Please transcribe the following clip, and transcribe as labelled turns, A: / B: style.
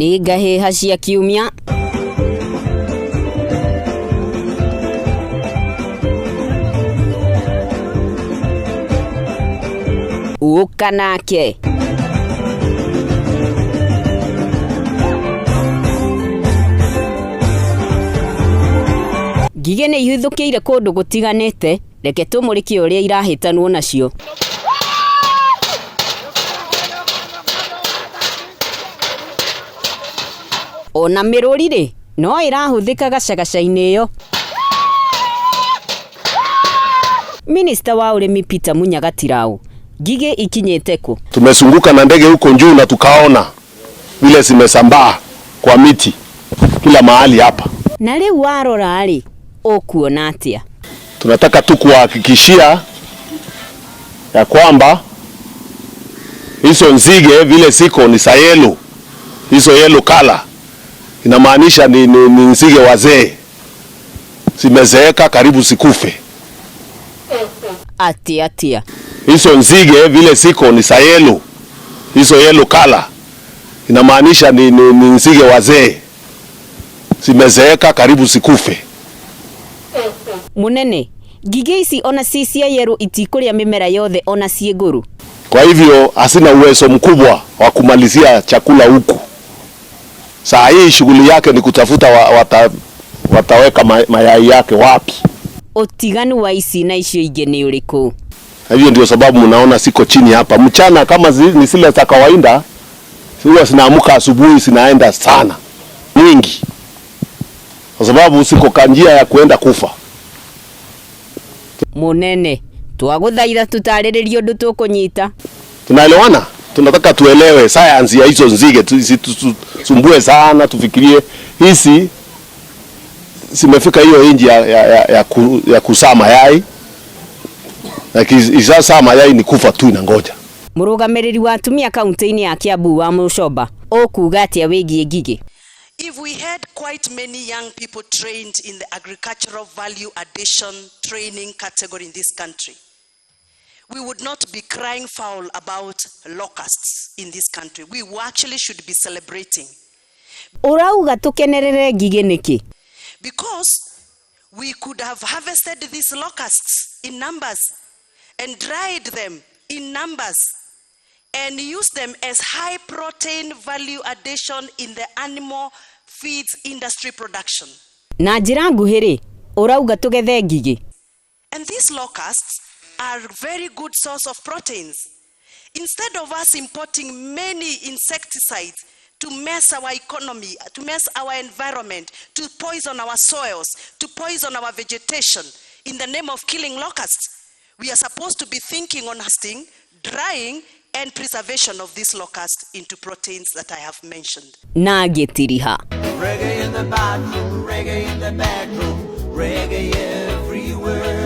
A: Nĩ ngahĩha cia kiumia. Ũka nake. Ngigĩ nĩ ihithũkĩire kũndũ gũtiganĩte, reke tũmũrĩke ũrĩa irahĩtanwo nacio. Ona mĩrũri rĩ, no ĩrahũthĩka gacagaca-inĩ ĩyo. Minista wa ũrĩmi Peter Munya Gatirau, ngigĩ ikinyĩte kũ?
B: Tumezunguka na ndege huko juu na tukaona vile zimesambaa kwa miti kila mahali hapa.
A: Na rĩu warora rĩ, ũkuona atĩa?
B: Tunataka tu kuwahakikishia ya kwamba hizo nzige vile ziko ni za yellow, hizo yellow color inamaanisha ni nzige wazee, zimezeeka karibu zikufe.
A: Atĩa atĩa?
B: Hizo nzige vile ziko ni za yellow, hizo yellow color inamaanisha ni nzige wazee, zimezeeka karibu zikufe.
A: Munene, ngigĩ ici ona ci cia yellow itikũrĩa mĩmera yothe ona ciĩ ngũrũ.
B: Kwa hivyo hasina uwezo mkubwa wa kumalizia chakula huku. Saa hii shughuli yake ni kutafuta wataweka mayai yake wapi.
A: Ũtiganu wa ici na icio ingĩ nĩ ũrĩkũ?
B: Na hiyo ndio sababu mnaona siko chini hapa. Mchana kama ni zile za kawaida, huwa zinaamka asubuhi zinaenda sana mwingi, kwa sababu siko kwa njia ya kuenda kufa.
A: Munene, twagũthaitha tũtarĩrĩrie ũndũ tũkũnyita.
B: Tunaelewana? Tunataka tuelewe science ya hizo nzige, tusisumbue sana, tufikirie hizi zimefika hiyo inji ya kuzaa mayai, na ikizaa mayai ni kufa tu inangoja.
A: Mũrũgamĩrĩri wa atumia kaunti-inĩ ya Kiambu wa Mũcoba ũkuga atĩa wĩgiĩ ngigĩ?
C: If we had quite many young people trained in the agricultural value addition training category in this country, we would not be crying foul about locusts in this country. We actually should be celebrating.
A: Ũrauga tũkenerere ngigĩ nĩkĩ?
C: Because we could have harvested these locusts in numbers and dried them in numbers and used them as high protein value addition in the animal feeds industry production.
A: Na njĩra nguhĩ rĩ, ũrauga tũgethe ngigĩ?
C: And these locusts are very good source of proteins. Instead of us importing many insecticides to mess our economy, to mess our environment, to poison our soils, to poison our vegetation in the name of killing locusts, we are supposed to be thinking on harvesting, drying, and preservation of these locusts into proteins that I have mentioned.
A: Na ngĩtiriha.
D: Reggae in the bathroom, reggae in the bedroom, reggae everywhere.